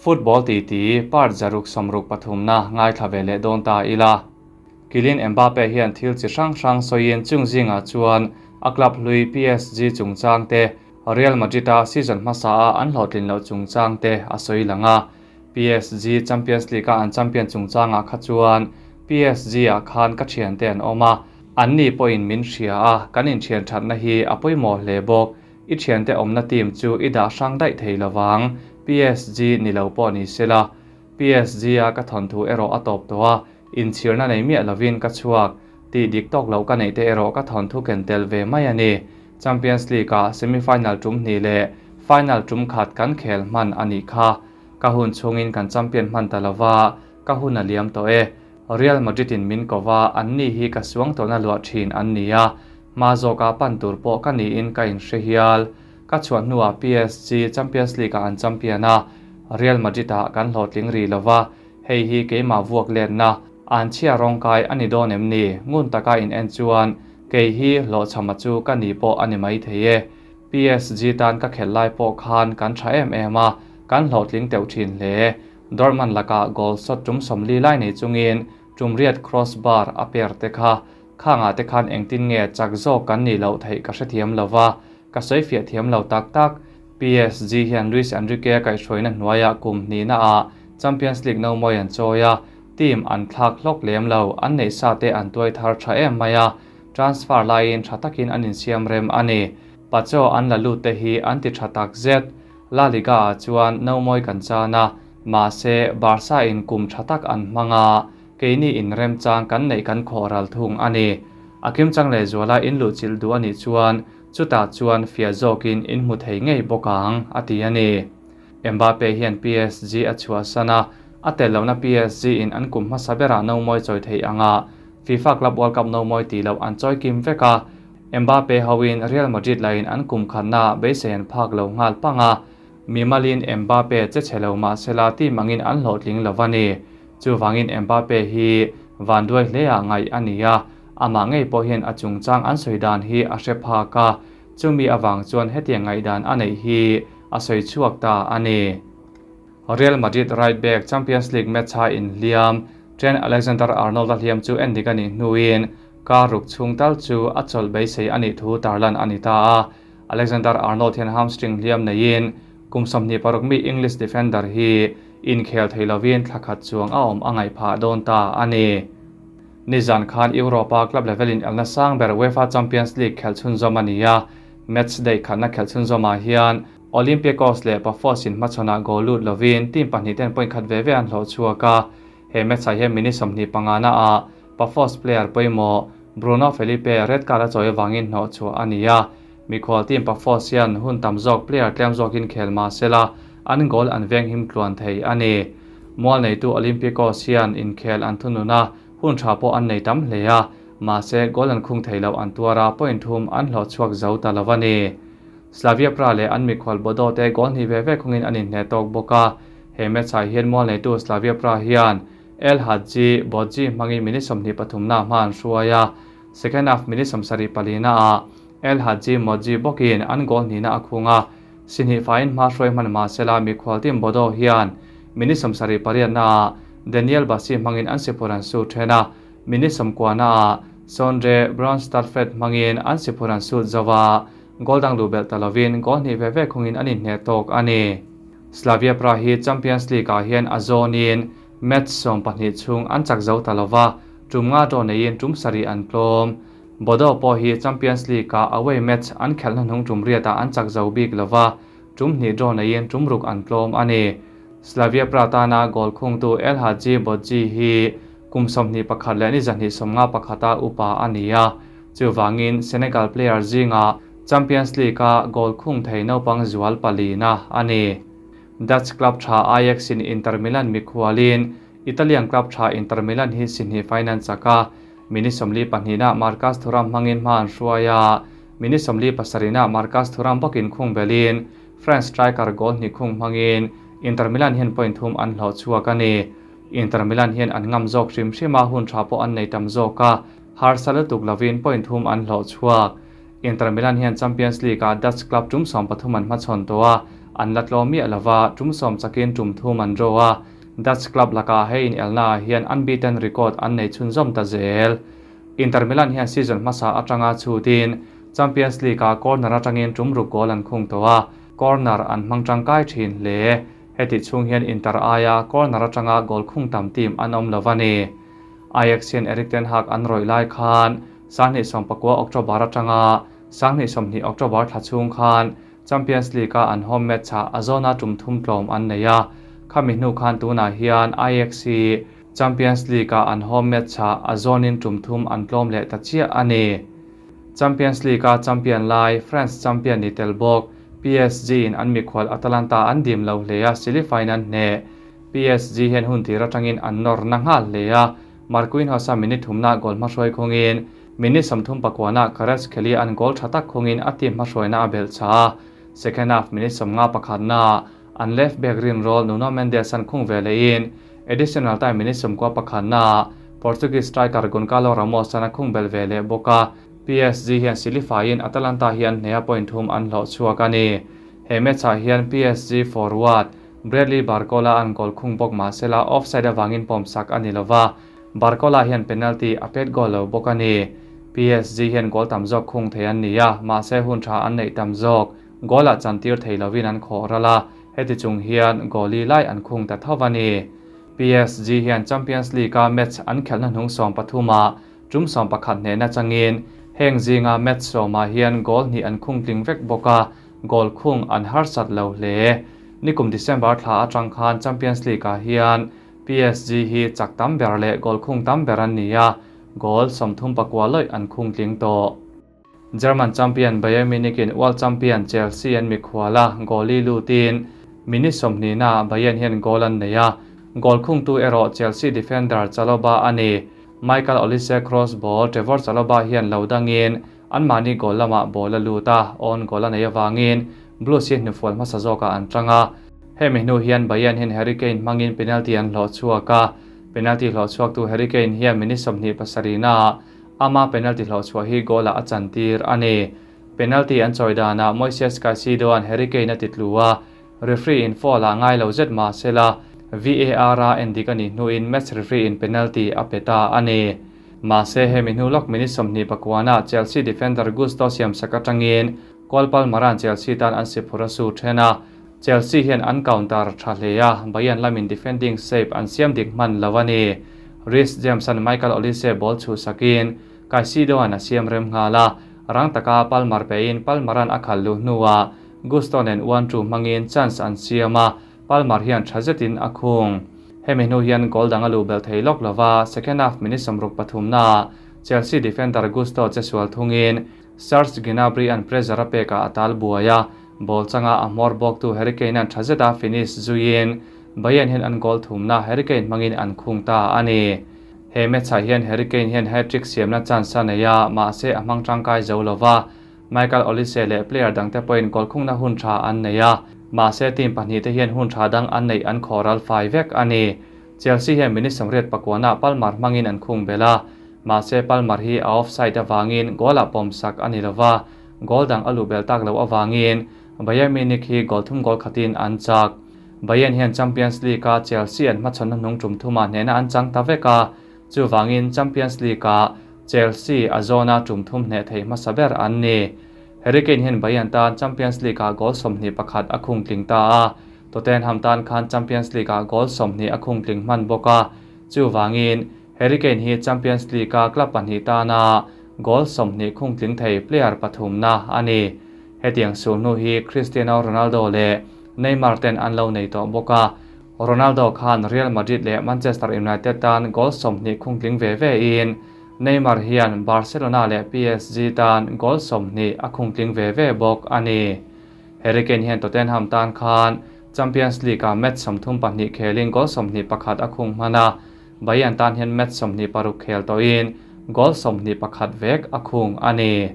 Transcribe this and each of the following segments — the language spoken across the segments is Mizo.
Football titi part 163 na ngaithla ve leh dawn ta ila. Kylian Mbappe hian thil chi hrang hrang sawiin chung zingah chuan a club hlui PSG chungchang te, Real Madrid-a season hmasa a an hlawhtlin loh chungchang te a sawi lang a. PSG Champions League-a an champion chungchangah kha chuan PSG-ah khan ka thiante an awm a, anni pawhin min hria a, kan inthian thatna hi a pawimawh hle bawk. I thiante awmna team chu i dah hrang daih thei lovang, PSG ni lo pawh ni sela. PSG-a ka thawnthu erawh a tawp tawh a, inchhirna nei miah lovin ka chhuak. Tih dik tawk loh ka neih te erawh ka thawnthu ken tel ve mai a ni. Champions League-ah semi-final tum hnih leh final tum khat kan khel hman a nih kha. Ka hun chhungin kan champion hman ta lova, ka hun a liam tawh e. Real Madrid-in min ko va, anni hi ka suang tawhna luah thin an ni a, hma zawka pan tur pawh ka niin ka inhre hial. Ka chhuah hnuah PSG Champions League-ah an champion a, Real Madrid-ah kan hlawhtling rih lova, hei hi keimah vuak letna, an chhia rawngkai a ni dawn em ni? Ngun taka in en chuan kei hi hlawhchhama chu ka ni pawh a ni maithei e. PSG tan ka khelh lai pawh khan kan tha em em a, kan hlawhtling teuh thin hle. Dortmund lakah goal shot tum 40 lai nei chungin tum riat cross bar a per te kha. Khangah te khan engtin nge chak zawk kan nih loh theih ka hrethiam lo va, ka sawi fiah thiam lo tak tak. PSG hian Luis Enrique a kaihhruaina hnuaiah kum hnihna ah Champions League no mawi an chawi a, team an thlak hlawk lem lo, an neih sa te an tuai thar tha em mai a, transfer laiin tha takin an insiam rem a ni. Pacho an la lut te hi an ti tha tak zet. La Liga ah chuan no mawi kan chan a, mahse Barca in kum tha tak an hmang a, keini in remchang kan neih kan khawh ral thung a ni. A kimchang lehzuala in luhchilh duh a nih chuan chutah chuan fiah zawkin in hmu thei ngei bawk ang, a ti a ni. Mbappe hian PSG a chhuahsan a, a tel lohna PSG in an kum hmasa berah no mawi chawi theih anga FIFA Club World Cup no mawi tih loh an chawi kim vek a, Mbappe hoin Real Madrid lahin an kum khatna beisei an phak lo nghal pang a, mimalin Mbappe che chhe lo mahsela team angin an hlawhtling lo a ni. Chuvangin Mbappe hi vanduai hleah ngaih a ni a, amah ngei pawh hian a chungchang an sawi dan hi a hre phak a, chumi avang chuan hetiang ngaihdan a neih hi a sawi chhuak ta a ni. Real Madrid right back Champions League match-a inhliam Trent Alexander-Arnold-a hliam chu endik a nih hnuin Kar ruk chhung tal chu a chawlh beisei a nih thu tarlan a ni ta a. Alexander-Arnold hian hamstring hliam neiin kum 26 mi English defender hi inkhel thei lovin thla khat chuang a awm a ngaih phah dawn ta a ni. Nizan khan Europa club level in elna sang ber UEFA Champions League khelh chhunzawm a ni a, match day khatna khelh chhunzawmah hian Olympiacos leh Pafos in hmachhawnah goal lut lovin team pahnih ten point khat ve ve an hlawh chhuak a, he match ah hian minute 25 na ah Pafos player pawimawh Bruno Felipe red card a chawi avangin hnawh chhuah a ni a, mikhual team Pafos hian hun tam zawk player tlem zawkin khel mah sela an goal an veng him tluan thei a ni. Mual neitu Olympiacos hian inkhel an thunun a, hun tha pawh an nei tam hle a, mahse goal an khung thei loh an tuar a, point thum an hlawh chhuak zo ta lo a ni. Slavia Praha leh an mikhual Bodo te goal hnih ve ve khungin an inhneh tawk bawk a, he match ah hian mual neitu Slavia Praha hian El Hadji Bodji hmangin minute 23 na hma an hruai a, second half minute 74 na ah El Hadji Modji bawkin an goal hnihna a khung a, si hnih faiin hma hruai hman mahsela mikhual team Bodo hian minute 78 na ah Daniel Bassi hmangin an siphur an sut then a, minute 90 na ah Sondre Brunstadfred hmangin an siphur an sut zo a, goal dang luh belh ta lovin goal hnih ve ve khungin an inhneh tawk a ni. Slavia Praha hi Champions League ah hian a zawnin match 12 chhung an chak zo ta lova, tum nga draw neiin tum sarih an tlawm. Bodo pawh hi Champions League ah away match an khelhna hnung tum riatah an chak zo bik lova, tum hnih draw neiin tum ruk an tlawm a ni. Slavia Praha tana goal khungtu El Hadji Bodji hi kum 21 leh ni 251 a upa a ni a, chuvangin Senegal player zinga Champions League a goal khung thei naupang zual palina a ni. Dutch club tha Ajax in Inter Milan mikhualin Italian club tha Inter Milan hi si hnih finance chaka minute 42 na Marcus Thuram hmangin hma an hruai a, minute 37 na Marcus Thuram bawkin khung belin French striker goal hnih khung hmangin Inter Milan hian point thum an hlawh chhuak a ni. Inter Milan hian an ngam zawk hrim hrim a, hun tha pawh an nei tam zawk a, harsa lutuk lovin point thum an hlawh chhuak. Inter Milan hian Champions League ah Dutch club tum 13 an hmachhawn tawh a, an la tlawm miah lova, tum sawm chakin tum thum an draw a, Dutch club lakah he inelnaah hian unbeaten record an nei chhunzawm ta zel. Inter Milan hian season hmasa atanga chhutin Champions League-ah corner atangin tum ruk goal an khung tawh a, corner an hmang tangkai thin hle. Heti chhung hian Inter aia corner atanga goal khung tam team an awm lo a ni. Ajax hian Erik ten Hag an rawih lai khan 2019 October atanga 2020 October thla chhung khan Champions League-a an home match-ah a zawna tum thum tlawm an nei a, khami hnu khan tunah hian Ajax hi Champions League-a an home match-ah a zawnin tum thum an tlawm leh ta chiah a ni. Champions League-a champion lai France champion ni tel bawk PSG-in an mikhual Atalanta an dim lo hle a, silifain an hneh. PSG hian hun tir atangin an nawr na nghal hle a, Marquinhos-a minute thumna goal hmahruai khungin minute 39 ah Kvaratskhelia an goal tha tak khungin a team hmahruaina a belh chah a, second half minute 51 ah an left back rin rawl Nuno Mendes an khung ve lehin additional time minute 91 ah Portuguese striker Goncalo Ramos an a khung belh ve leh bawk a, PSG hian silifaiin Atalanta hi an hneha point thum an hlawh chhuak a ni. He match ah hian PSG forward Bradley Barcola an goal khung bawk mahsela offside avangin pawm sak a ni lova, Barcola hian penalty a pet goal lo bawk a ni. PSG hian goal tam zawk khung thei an ni a, mahse hun tha an neih tam zawk. Goal ah chantir thei lovin an khawh ral a, heti chung hian goalie lai an khung ta tho a ni. PSG hian Champions League-a match an khelhna hnung 13 ah tum 11 hnehna changin heng zinga match sawmah hian goal hnih an khung tling vek bawk a, goal khung an harsat lo hle. Nikum December thla atang khan Champions League-ah hian PSG hi chak tam ber leh goal khung tam ber an ni a, goal 39 lawih an khung tling tawh. German champion Bayern Munich in World champion Chelsea an mikhual a, goalie lutin minute 20 na Bayern hian goal an nei a, goal khung tu erawh Chelsea defender Chalobah a ni. Michael Olise cross ball Trevor Chalobah hian lo dangin an mahni goal lamah ball a lut a, own goal a nei awangin Blues hi hnufual hmasa zawkah an tang a. Hemi hnu hian Bayern hian Harry Kane hmangin penalty an hlawh chhuak a, penalty hlawh chhuak tu Harry Kane hian minute 27 na ama penalty hlawh chhuah hi goal ah a chantir a ni. Penalty an chawi danah Moises Caicedo an Harry Kane a titlu a, referee in foul ah ngai lo zet mahsela VAR a endik a nih hnuin match referee in penalty a pe ta a ni. Mahse hemi hnu lawk minute 29 ah Chelsea defender Gusto siam sak atangin Cole Palmer an Chelsea tan an si phur a su then a, Chelsea hian an counter tha hle a, Bayern lamin defending shape an siam dik hman lo a ni. Reece James an Michael Olise ball chhuh sakin Caicedo an a siam rem nghal a, rang taka Palmer pein Palmer an a khal lu hnuah Gusto nen 1-2 hmangin chance an siam a, Palmer hian tha zetin a khung. Hemi hnu hian goal dang a lu bel thei lawk lova, second half minute 63 na Chelsea defender Gusto che sual thungin Serge Gnabry an pressure a pekah a tal buai a, ball changa a hmawr bawk tu Harry Kane an tha zeta finish zuiin Bayern hian an goal thumna Harry Kane hmangin an khung ta a ni. He match ah hian Harry Kane hian hat-trick siamna chance a nei a, mahse a hmang tangkai zo lova, Michael Olise leh player dangte pawhin goal khungna hun tha an nei a, mahse team pahnih te hian hun tha dang an neih an khawh ral fai vek a ni. Chelsea hian minute 89 ah Palmer hmangin an khung bel a, mahse Palmer hi a offside awangin goal ah pawm sak a ni lova, goal dang a luh bel tak lo awangin Bayern Munich hi goal thum goal khatin an chak. Bayern hian Champions League a Chelsea an hmachhawn hnung tum thuma hnehna an chang ta vek a, chuwangin Champions League a Chelsea a zawna tum thum hneh thei hmasa ber an ni. Harry Kane hian Bayern tan Champions League a goal 21 a khung tling ta a, Tottenham tan khan Champions League a goal 20 a khung tling hman bawk a, chuwangin Harry Kane hi Champions League a club pahnih tana goal 20 khung tling thei player pathum na a ni. Hetiang sul hnu hi Cristiano Ronaldo leh Neymar ten an lo nei tawh bawk a, Ronaldo khan Real Madrid leh Manchester United tan goal 20 khung tling ve ve in Neymar hian Barcelona leh PSG tan goal 20 a khung tling ve ve bawk a ni. Harry Kane hian Tottenham tan khan Champions League a match 32 khelin goal 21 a khung hman a, Bayern tan hian match 26 khel tawhin goal 21 vek a khung a ni.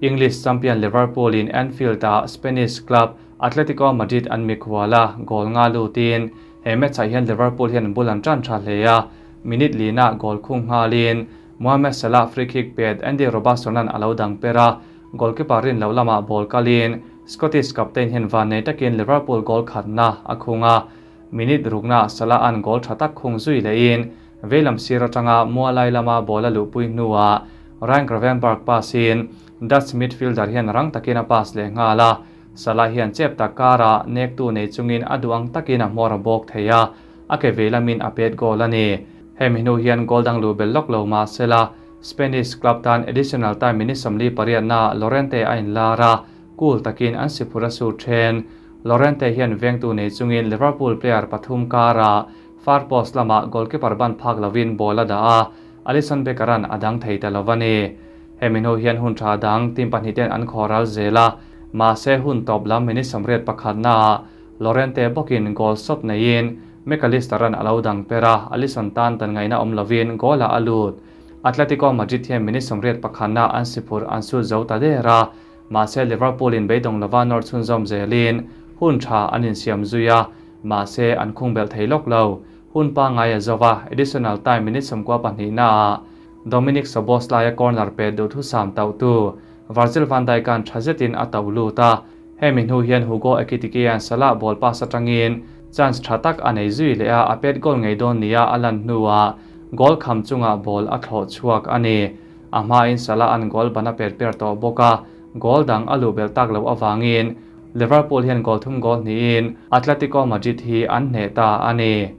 English champion Liverpool in Anfield a Spanish club Atletico Madrid an mikhuala goal nga lutin he match ah hian Liverpool hian bul an tan tha hle a, minute lina goal khung nghalin Mohamed Salah free kick pet Andy Robertson an alo dang pera, goalkeeper rin lo lama ball kalin Scottish captain hian vannei takin Liverpool goal khatna a khung a, minute ruknaah Salah-a'n goal tha tak khung zui lehin veilam sir atanga mualai lama ball a luhpui hnuah Ryan Gravenberch pass-in Dutch midfielder hian rang takin a pass leh nghal a, Salah hian chep tak karah nektu nei chungin a duh ang takin a hmawr a bawk thei a, a ke veilamin a pet goal a ni. Hemi hnu hian goal dang luh belh lawk lo mah sela, Spanish club tan additional time minute 48 naah Llorente a inlar a, cool takin an si phur a sur then. Llorente hian vengtu nei chungin Liverpool player pathum karah far post lamah goalkeeper ban phak lovin ball a dah a, Alisson Becker-a'n a dang thei ta lo a ni. Hemi hnu hian hun tha dang team pahnih ten an khawral zel a, mahse hun tawp lam minute 81 naah Llorente bawkin goal shot neiin Mac Allister-a'n a lo dang per a, Alisson tan dan ngaihna awm lovin goal-ah a lut. Atletico Madrid hian minute 81 naah an si phur an sut zo ta der a, mahse Liverpool-in beidawng lova nawr chhunzawm zelin hun tha an insiam zui a, mahse an khung belh thei lawk lo. Hun pangngai a zo va, additional time minute 92 naah Dominik Szoboszlai-a corner pet duh thusam tauhtu Virgil van Dijk-a'n tha zetin a tauh lut a, hemi hnu hian Hugo Ekitike-a'n Salah ball pass atangin chance tha tak a nei zui leh a, a pet goal ngei dawn nia a lan hnuah goal kham chungah ball a thlawh chhuak a ni. A hmain Salah-a'n goal ban a pet per tawh bawk a, goal dang a luh belh tak loh avangin Liverpool hian goal thum goal hnihin Atletico Madrid hi an hneh ta a ni.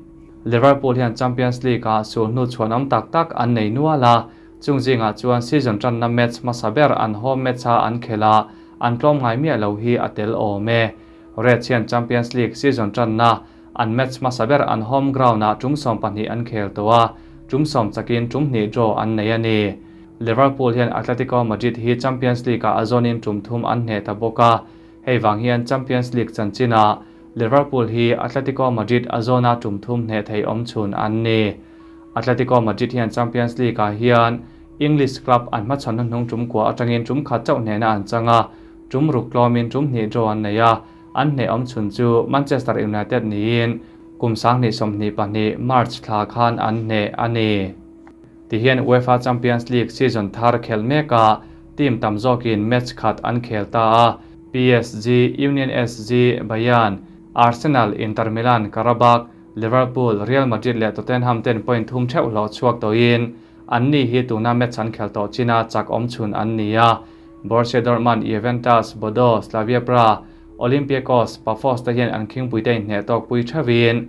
Liverpool hian Champions League-ah sul hnu chhuan awm tak tak an nei nual a, chung zingah chuan season tanna match hmasa ber an home match-a an khelh a, an tlawm ngai miah lo hi a tel awm e. Reds hian Champions League season tanna an match hmasa ber an home ground-ah tum 12 an khel tawh a, tum 10 chakin tum hnih draw an nei a ni. Liverpool hian Atletico Madrid hi Champions League-ah a zawnin tum thum an hneh ta bawk a, hei vang hian Champions League chanchinah Liverpool hi Atletico Madrid a zawna tum thum hneh thei awm chhun an ni. Atletico Madrid hian Champions League-ah hian English club an hmachhawn hnuhnung tum kua atangin tum khat chauh hnehna an chang a, tum ruk tlawmin tum hnih draw an nei a, an hneh awm chhun chu Manchester United niin kum 2022 March thla khan an hneh a ni. Tihian UEFA Champions League season thar khelh mekah team tam zawkin match khat an khel ta a, PSG, Union SG, Bayern, Arsenal, Inter Milan, Qarabag, Liverpool, Real Madrid leh Tottenham ten point thum theuh hlawh chhuak tawhin an ni hi tuna match an khel tawh china chak awm chhun an ni a. Borussia Dortmund, Juventus, Bordeaux, Slavia Praha, Olympiacos, Pafos te hian an khingpui te inhneh tawk pui theuhin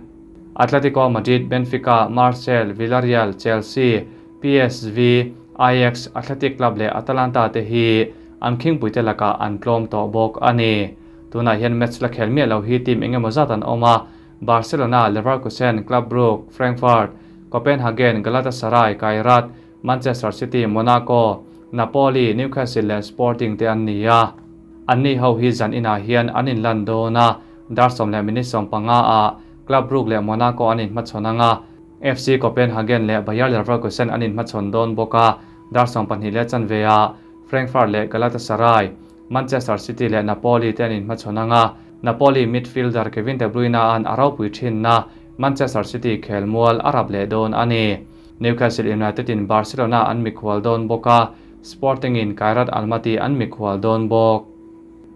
Atletico Madrid, Benfica, Marseille, Villarreal, Chelsea, PSV, Ajax, Athletic Club leh Atalanta te hi an khingpui te lakah an tlawm tawh bawk a ni. Tunah hian match la khel miah lo hi team engemaw zat an awm a, Barcelona, Leverkusen, Club Brugge, Frankfurt, Copenhagen, Galatasaray, Kairat, Manchester City, Monaco, Napoli, Newcastle leh Sporting te an ni a. An ni ho hi zan inah hian an inlan dawn a, dar 10 leh minute 15 ah Club Brugge leh Monaco an inhmachhawn anga, FC Copenhagen leh Bayer Leverkusen an inhmachhawn dawn bawk a, dar 12 leh chanve ah Frankfurt leh Galatasaray, Manchester City leh Napoli te an inhmachhawn anga, Napoli midfielder Kevin De Bruyne an a ropui thinna Manchester City khel mual a rap leh dawn a ni. Newcastle United in Barcelona an mikhual dawn bawk a, Sporting in Kairat Almaty an mikhual dawn bawk.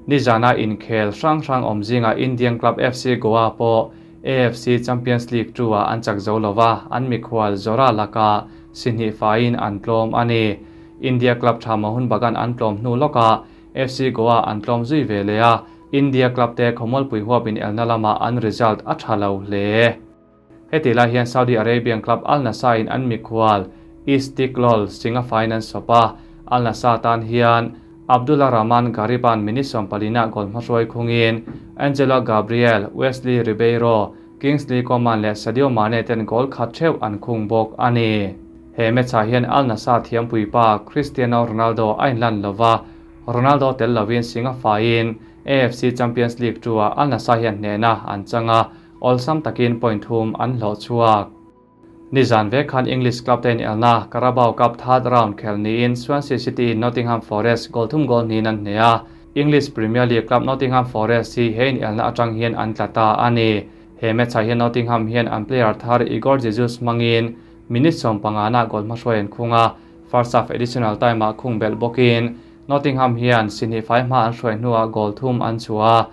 Nizana inkhel hrang hrang awm zinga Indian club FC Goa pawh AFC Champions League 2 ah an chak zo lova, an mikhual Zora laka si hnih faiin an tlawm a ni. India club tha Mohun Bagan an tlawm hnu lawkah FC Goa an tlawm zui ve leh a, India club te khawmualpui huapin elna lamah an result a tha lo hle. Heti lai hian Saudi Arabian club Al Nassr in an mikhual Istiklol Singa Finance sopa Al Nassr tan hian Abdullah Rahman Gariban minute 14 goal hmahruai khungin Angelo Gabriel, Wesley Ribeiro, Kingsley Coman leh Sadio Mane ten goal khat theuh an khung bawk a ni. He match-ah hian Al Nassr thiampui pa Cristiano Ronaldo a inlan lova, Ronaldo tel lovin Singa faiin AFC Champions League 2 ah Al Nassr hian hnehna an chang a, awlsam takin point thum an hlawh chhuak. Nizan ve khan English club te in elna Carabao Cup third round khel niin Swansea City in Nottingham Forest goal thum goal hnin an hneh a, English Premier League club Nottingham Forest hi he in elna atang hian an tla ta a ni. He match-ah hian Nottingham hian an player thar Igor Jesus hmangin minute 15 na goal hmahruai an khung a, first half additional time-ah khung belh bawkin. Nottingham hian si hnih fai hma an hruai hnuah goal thum an chhuah a,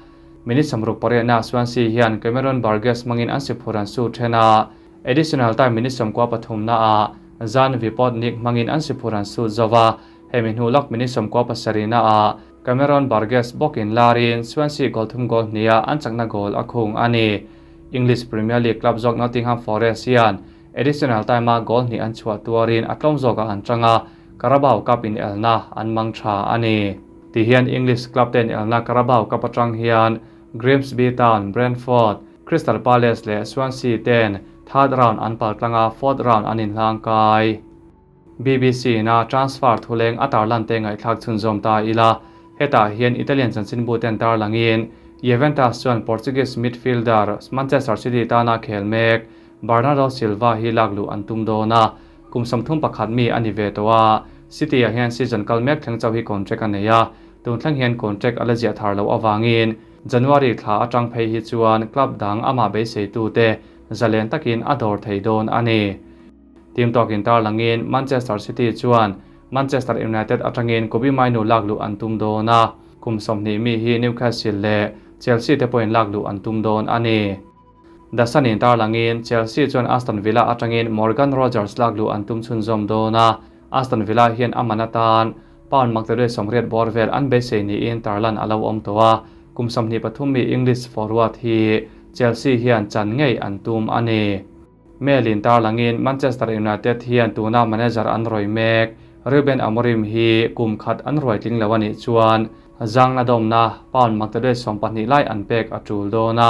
minute 60 pariatnaah Swansea hian Cameron Burgess hmangin an si phur an su then a, additional time minute 93 naah Zan Vipotnik hmangin an si phur an sut zo va, hemi hnu lawk minute 97 naah Cameron Burgess bawkin larin Swansea goal thum goal hniha an chakna goal a khung a ni. English Premier League club zawk Nottingham Forest hian additional time-a goal hnih an chhuah tuarin a tlawm zawkah an tang a, Carabao Cup inelna an mang tha a ni. Tihian English club te inelna Carabao Cup atang hian Grimsby Town, Brentford, Crystal Palace leh Swansea ten third round an pal tlang a, fourth round an inhlang kai. BBC na transfer thuleng a tarlan te ngaihthlak chhunzawm ta ila, hetah hian Italian chanchinbu ten tarlangin Juventus chuan Portuguese midfielder Manchester City tana khel mek Bernardo Silva hi lak luh an tum dawn a, kum 31 mi a ni ve tawh a, City ah hian season kal mek thleng chauh hi contract a nei a, tun thleng hian contract a la ziah thar loh avangin January thla atang phei hi chuan club dang amah beiseitu te zalen takin a dawr thei dawn a ni. Team tawkin tarlangin Manchester City chuan Manchester United atangin Kobbie Mainoo lak luh an tum dawn a, kum 20 mi hi Newcastle leh Chelsea te pawhin lak luh an tum dawn a ni. The Sun in tarlangin Chelsea chuan Aston Villa atangin Morgan Rogers lak luh an tum chhunzawm dawn a, Aston Villa hian a man atan pound maktaduai 80 bawr vel an beisei niin tarlan a lo awm tawh a, kum 23 mi English forward hi Chelsea hian chan ngei an tum a ni. Mail in tarlangin Manchester United hian tuna manager an ruai mek Ruben Amorim hi kum khat an ruai tling lo anih chuan zangna dawmna pound maktaduai 12 lai an pek a tul dawn a,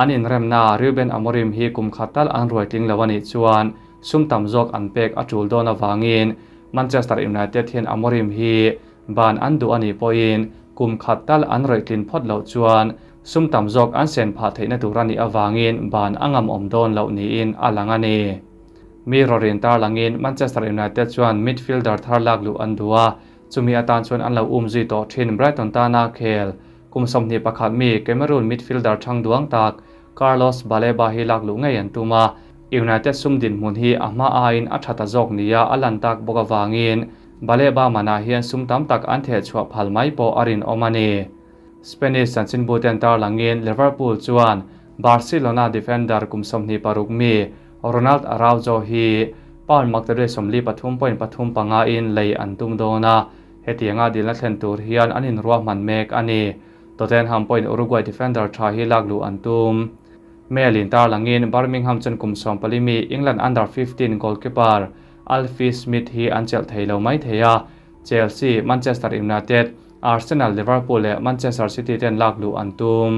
an inremna Ruben Amorim hi kum khat tal an ruai tling lo anih chuan sum tam zawk an pek a tul dawn awangin Manchester United hian Amorim hi ban an duh anih pawhin kum khat tal an ruai tlin phawt loh chuan sum tam zawk an sen phah theihna tur anih awangin ban a ngam awm dawn loh niin a lang a ni. Mirror in tarlangin Manchester United chuan midfielder thar lak luh an duh a, chumi atan chuan an lo um zui tawh thin Brighton tana khel kum 21 mi Cameroon midfielder thang duang tak Carlos Baleba hi lak luh ngei an tum a, United sum din hmun hi a hma aiin a thata zawk nia a lan tak bawk awangin Baleba manah hian sum tam tak an theh chhuah phal mai pawh a rin awm a ni. Spanish chanchinbu ten tarlangin Liverpool chuan Barcelona defender kum 26 mi Ronald Araujo hi pound maktaduai 43.35 in lei an tum dawn a, hetianga dilna thlen tur hian an inruah hman mek a ni. Tottenham pawhin Uruguay defender tha hi lak luh an tum. Mail in tarlangin Birmingham chuan kum 14 mi England under 15 goalkeeper Alfie Smith hi an chelh thei lo mai thei a, Chelsea, Manchester United, Arsenal, Liverpool leh Manchester City ten lak luh an tum.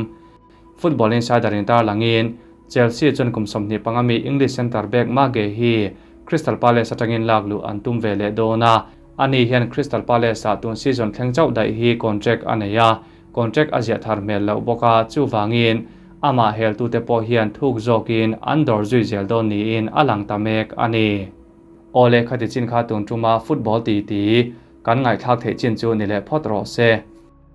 Football Insider in tarlangin Chelsea chuan kum 25 mi English centre back Mage hi Crystal Palace atangin lak luh an tum ve leh dawn a, ani hian Crystal Palace ah tun season thleng chauh daih hi contract a nei a, contract a ziah thar hmel loh bawk a, chuwangin amah hel tu te pawh hian thuk zawkin an dawr zui zel dawn niin a lang ta mek a ni. Awle khati chin kha tun tuma football ti ti kan ngaihthlak theih chin chu ni leh phawt rawh se.